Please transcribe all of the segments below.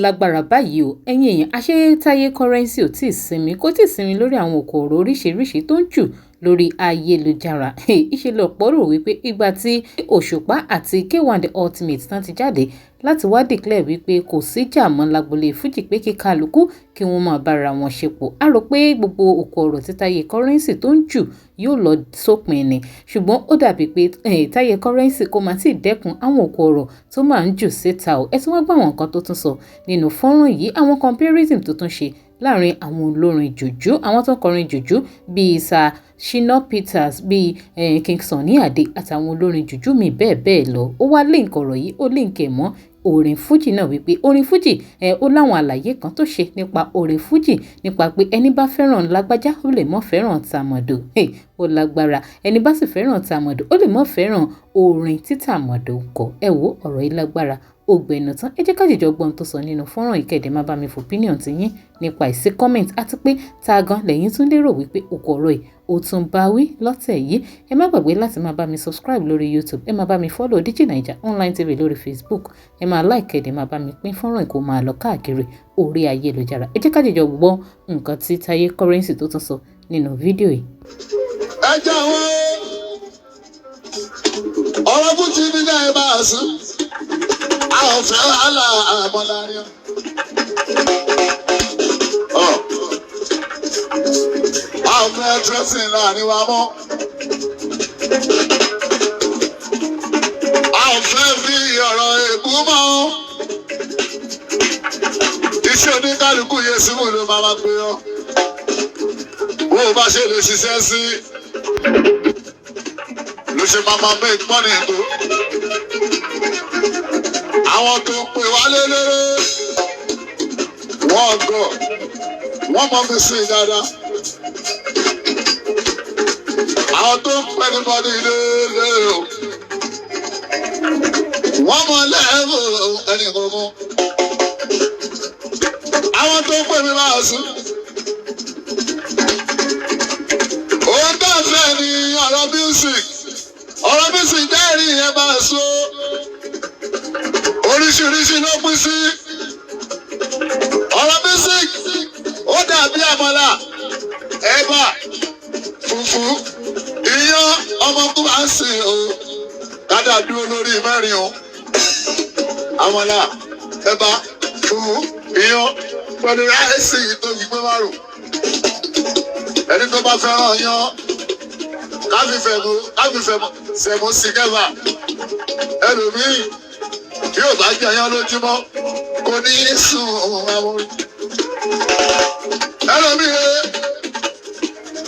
Lágbára báyìí o. Ẹ̀yin èèyàn, àṣé Táyé Currency ò tíì sinmi, kò tíì sinmi lórí àwọn òkò ọ̀rọ̀ oríṣiríṣi tó ń jù lórí ayélujára. Ìṣe lọ̀pọ̀ rò wípé ìgbà tí Òṣùpá àti K1 The Ultimate tán ti jáde láti wá declare wípé kò síjà mọ́ lágbolé fújì, pé kí kálukú kí wọ́n máa bára wọn ṣe pọ̀, a rò pé gbogbo òkò ọ̀rọ̀ tí Táyé Currency tó ń jù yóò lọ sópin ni. Ṣùgbọ́n ó dàbí pé Táyé Currency kò máa tí ì dẹ́kun àwọn òkò ọ̀rọ̀ tó máa ń jù síta o. Ẹ tún wá gbọ́ àwọn nǹkan tó tún sọ nínú fọ́nrán yìí, àwọn comparison tó tún ṣe láàrin àwọn olórin jùjú, àwọn tó ń kọrin jùjú bíi Sir Shina Peters, bíi King Sunny Adé àtàwọn olórin jùjú mi bẹ́ẹ̀ bẹ́ẹ̀ lọ. Ó wá link ọ̀rọ̀ yìí, ó link ẹ̀ mọ́ orin fújì náà, wípé orin fújì ẹ ó láwọn àlàyé kan tó ṣe nípa orin fújì, nípa pé ẹni bá fẹ́ràn lágbájá, ó lè mọ́ fẹ́ràn tàmọ̀dò. Ó lágbára. Ẹni bá sì fẹ́ràn tàmọ̀dò, ó lè mọ́ fẹ́ràn orin tí tàmọ̀dò kọ. Ẹ wo, ọ̀rọ̀ yìí lágbára, ó gbẹnu tán. Ẹ jẹ́ ká jìjọ gbọ́n tó sọ nínú fọ́nrán. Ìkẹ́dẹ̀ má bá mi fò opinion ti yín nípa ìsí comment, àti pé ta gan lẹ́yìn tún lérò wípé òkú ọ̀rọ̀ yìí ó tún bá wí lọ́tẹ̀ yìí. Ẹ má gbàgbé láti máa bá mi subscribe lórí YouTube, ẹ máa bá mi follow Digi Naija Online TV lórí Facebook, ẹ máa like, ẹ dẹ̀ máa bá mi pín fọ́nrán kó máa lọ káàkiri orí ayélujára. Ẹ jẹ́ ká jìjọ gbọ́ nǹkan tí Táyé Currency tó tún sọ nínú fídíò yìí. Ẹ jọ̀wọ́, ọ̀rọ̀ fún ti ní náà ẹ bá a sùn, a ò fẹ́ wàhálà àmọ́láyọ̀. A ò fẹ́ dressing láàrin wa mọ́. A ò fẹ́ fi ọ̀rọ̀ ègún mọ́. Iṣẹ́ oníkálukú yẹn símù ló máa ma pè ọ́. Bó o bá ṣe lè ṣiṣẹ́ sí ló ṣe máa ma make money tó. Àwọn tó ń pè wá lélẹ́rẹ́, wọ́n gọ̀, wọ́n mọ̀ mí sí dáadáa. Àwọn tó ń pè ní bọ́dí lélẹ́ o, wọ́n mọ̀ lẹ́ẹ̀mú ẹnì kankan. Àwọn tó ń pè mí máa sùn. Òun tó ń fẹ́ ni ọ̀rọ̀ music. Ọ̀rọ̀ music dẹ́rìn yẹn máa so. Oríṣiríṣi ló pín sí. Ọ̀rọ̀ music ó dàbí àmàlà, ẹ̀bà, fùfú, iyán. Ọmọ kú máa ń sìn o. Kádà dúró lórí mẹ́rin o. Àmàlà, ẹ̀bà, fùfú, iyán pẹ̀lú ráìsì tó fi pé márùn. Ẹni tó bá fẹ́ràn iyán, káfí fẹ̀mú sẹ̀mú sí kẹfà. Ẹlòmíì bí ò bá jẹ iyán lójúmọ́, kò ní í sùn àwọn. Ẹlòmíì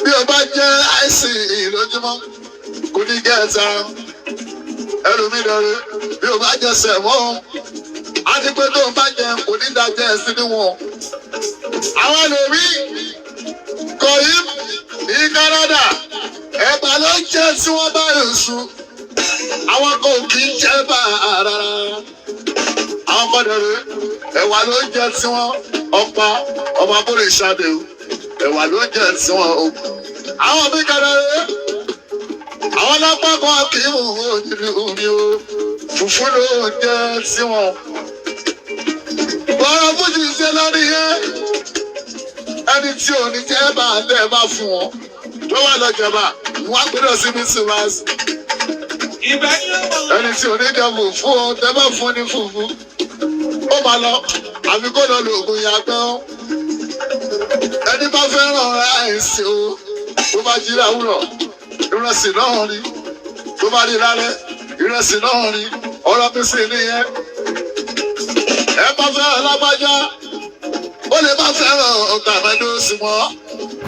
bí ò bá jẹ ráìsì lójúmọ́, kò ní jẹ ẹ̀ta. Ẹlòmíì lọ́rẹ́ bí ò bá jẹ sẹ̀mó, àti pé tó ń bá jẹ kò ní dájẹ́ sí níwọ̀n. Àwọn ẹlòmíì kò yí ní Canada, ẹ̀bà ló ń jẹ tí wọ́n bá yóò sùn. Àwọn kan ò kì í jẹ bá rárá. Àwọn kan dẹ̀rẹ̀, ẹ̀wà ló ń jẹ tí wọ́n ọ̀pá ọmọ abúlé ìṣàdé o. Ẹ̀wà ló ń jẹ tí wọ́n o. Àwọn bí kẹrẹrẹ, àwọn lápá kan kì í mú òjìlú mi o. Fùfú ló ń jẹ tí wọ́n. Bọ́lá fújì ṣe lórí yẹn. Ẹni tí ò ní jẹ́ bá lẹ̀ bá fún wọn. Tó wà lọ́jọba, wọ́n á gbọ́dọ̀ sí mi sí wáṣí. Ẹni tí ò ní jẹ fùfú o, tẹ́ bá fún ní fùfú, ó máa lọ, àfi kó lọ lo oògùn yàgbẹ́ o. Ẹni bá fẹ́ràn ráìsì o, tó bá jí láwùrọ̀, ìrẹsì náà ni. Tó bá rí lálẹ́, ìrẹsì náà ni. Ọ̀rọ̀ mi sì nìyẹn. Ẹ bá fẹ́ràn lágbájá, ó lè má fẹ́ràn tàmẹ́dó sí mọ́.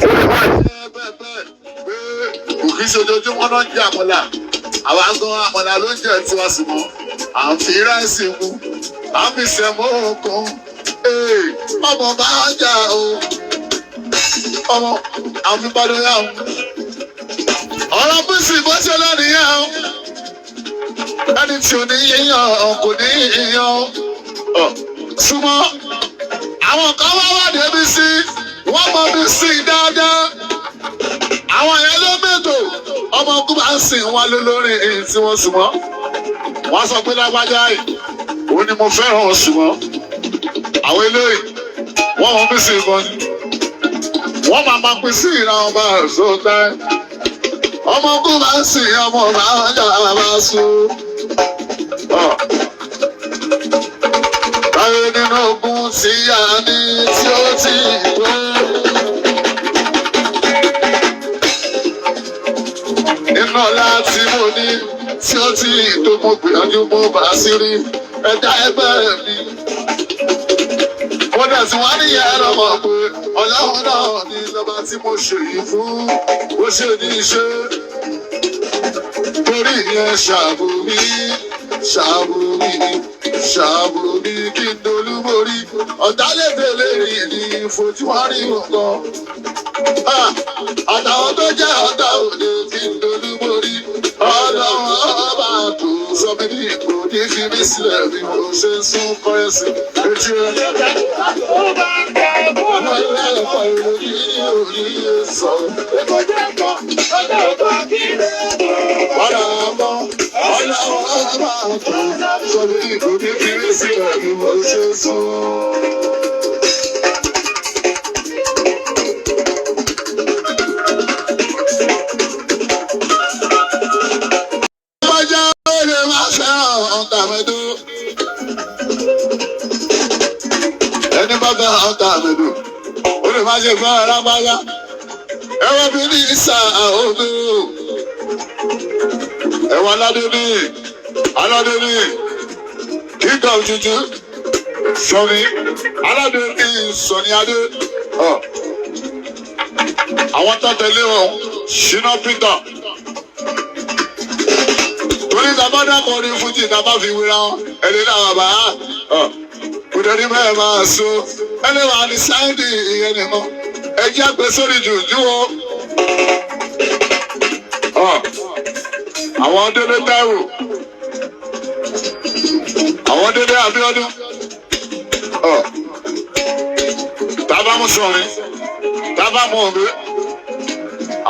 Ó lè má jẹ́ bẹ́ẹ̀ bẹ́ẹ̀ pé kò kí ṣe ojoojúmọ́ náà ń jẹ àmàlà. Àwa gan àmàlà ló ń jẹ tiwa sí mọ́. À ń fi ráìsì mu, à ń fi sẹ̀mó kan. Ọmọ bá ń jà o. Ọmọ à ń fi gbádùn yà o. Ọ̀rọ̀ bísí bó ṣe lọ nìyẹn o. Ẹni tí ò ní yíyan kò ní yíyan. Súnmọ́ àwọn kan wá wà débi sí, wọ́n mọ bí sí dáadáa. Àwọn yẹn ló mẹ́tò ọmọ kú bá ń sìn wọn lólórin èyí tí wọ́n sùn mọ́. Wọ́n sọ pé lágbájá yìí, òun ni mo fẹ́ràn sùn mọ́. Àwọn eléyìí wọ́n mú sí gan ni. Wọ́n máa máa pín sí ìran ọba àzọ́tá. Ọmọ ogun máa ń sìn ọmọ máa ń jà máa sùn. Táyé nínú ogun tí a ní tí ó ti tó. Nínú ọlá tí mo ní tí ó ti tó, mo gbìyànjú, mo bá sí rí ẹ̀dá ẹgbẹ́ mi. Mo dẹ̀ tí wọ́n níyẹn ẹ̀rọ mọ̀ pé Ọlọ́run náà ní lọ́ba tí mo ṣe yìí fún, ó ṣe ní ṣe. Torí ìyẹn, ṣàbò mi, ṣàbò mi, ṣàbò mi kí n dolúborí. Ọ̀tá lè rí ní fojú wọn rí nǹkan. Àtàwọn tó jẹ́ ọ̀tá òde, kí n dolúborí. Ọlọ́run ọba tó sọ mí ní ipò ní fi mí sílẹ̀ bí mo ṣe ń sún kọ́rẹ́sì. Etí rẹ̀. Ọmọ ilé ẹ̀kọ́ ìlú yìí ò ní sọ. Padà bọ̀, Ọlọ́run ọba tó sọ mí ní ipò ní fi mí sílẹ̀ bí mo ṣe ń sún. Bọ́jà ó lè má fẹ́ràn ọ̀tàmẹ́dó. Ẹni bá fẹ́ràn ọ̀tàmẹ́dó, ó lè má ṣe fẹ́ràn lágbájá. Ẹwọ́n bí ní ìsà òde o. Ẹ̀wọ̀n aládé ní aládé ní king of juju sọmi aládé ní sọni adé. Àwọn tó tẹ̀lé wọn, Shina Peter, torí ta bá dákọ̀ ní fújì, ta bá fi wéra wọn, ẹni náà bàbá kò ní bẹ́ẹ̀ máa so ẹni wà ní sáìdì ìyẹn nìkan. Ẹ jẹ́ àgbẹ̀ sórí jùjú o. Àwọn Délé Táíwò, àwọn Délé Abíọ́dún, tábà mú sọrin, tábà mú òbí,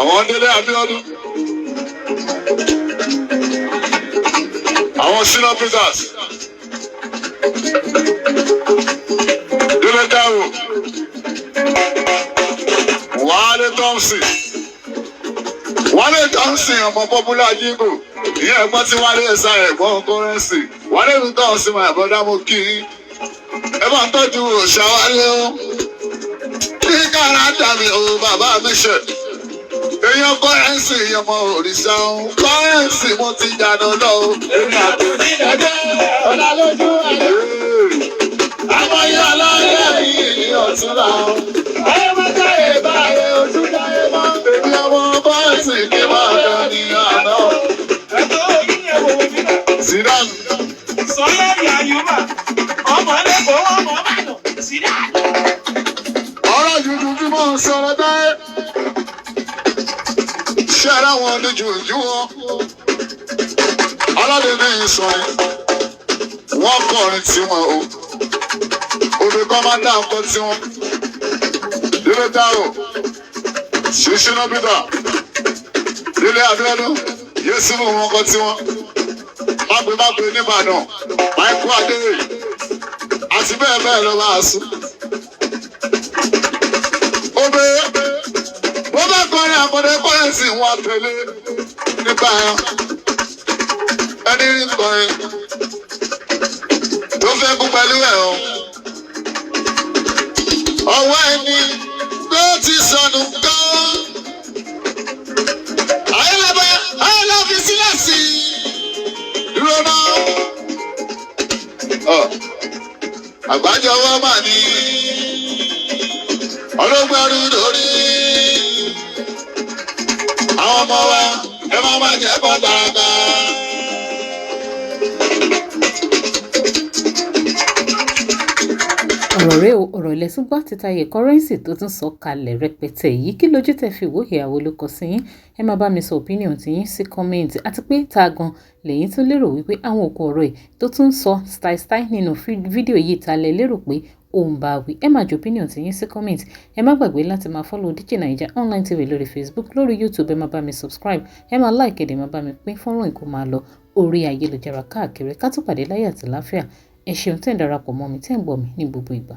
àwọn Délé Abíọ́dún, àwọn Shina Peters, Délé Táíwò, Wálé Thompson, Wálé Thompson, ọmọ popular jingo ìyẹn, ẹ̀gbọ́n tí Wálé ẹ̀sà, ẹ̀gbọ́n Currency, Wálé Thompson, my brother, mo kí i. Ẹ bá ń tọ́jú òòṣà Wálé o ní Kánádà mi o, bàbá mi ṣe èèyàn Currency, ọmọ òrìṣà o. Currency, mo ti jàdọ̀ lọ o. Èmi àti ẹgbẹ́ ọ̀la lójú ayé. Àwọn yóò aláyẹ̀ yìí ní ọ̀túnla o. Ayé má jáde báyé ojú jáde mọ́. Èmi ọmọ Currency kí máa dán ní àná. Zidane. Sọlẹ́rì Àyùbá, ọmọ lẹ́kọ̀ọ́, ọmọ Ìbàdàn, Zidane. Ọ̀rọ̀ jùjú tí mò ń sọ̀rọ̀ bẹ́ẹ̀. Ṣé ara wọn ní jùjú wọn? Aládé ní ìsọ̀rin. Wọ́n kọrin tiwọn o. Òbí kan máa dá nǹkan tiwọn. Délé Táíwò. Ṣíṣínà Peter. Délé Abíọ́dún. Yéṣùfù wọn kọ tiwọn. Mágbe mágbe nìbàdàn. Michael Adé. Àti bẹ́ẹ̀ bẹ́ẹ̀ lọ máa sùn. Obe bó bá kọrin àkọdé Currency, wọn tẹ̀lé nípa ẹni rí kọrin tó fẹ́ kú pẹ̀lú ẹ̀ o. Ọwọ́ ẹni ló ti sọnù kán. Ayélujára ayélujára fi sílẹ̀ sí i. Dúró náà. Àgbájọ ọwọ́ mà ní ọlọ́gbẹ́rú lórí. Àwọn ọmọ wa, ẹ má má jẹ́ kó tààràtà. Ọ̀rọ̀ rẹ o, ọ̀rọ̀ ilẹ̀ tún gbọ́ tí Táyé Currency tó tún sọ kalẹ̀ rẹpẹtẹ yìí. Kí lójú tẹ fi wò? Ìyàwó ló kọ sí yín. Ẹ máa bá mi sọ opinion tí yín sí comment, àti pé ta gan lẹ́yìn tó lérò wípé àwọn òkú ọ̀rọ̀ ẹ̀ tó tún sọ style style nínú fídíò yìí, ta lẹ lérò pé òun bá wí? Ẹ máa jọ opinion tí yín sí comment. Ẹ má gbàgbé láti máa follow DJ Naija Online TV lórí Facebook, lórí YouTube. Ẹ máa bá mi subscribe, ẹ máa like, ẹ dẹ̀ máa bá mi pín fọ́nrán ìkó máa lọ orí ayélujára káàkiri. Ká tó pàdé láyé àti láfíà. Ẹ ṣeun tẹ́ ń darapọ̀ mọ́ mi, tẹ́ ń gbọ́ mi ní gbogbo ìgbà.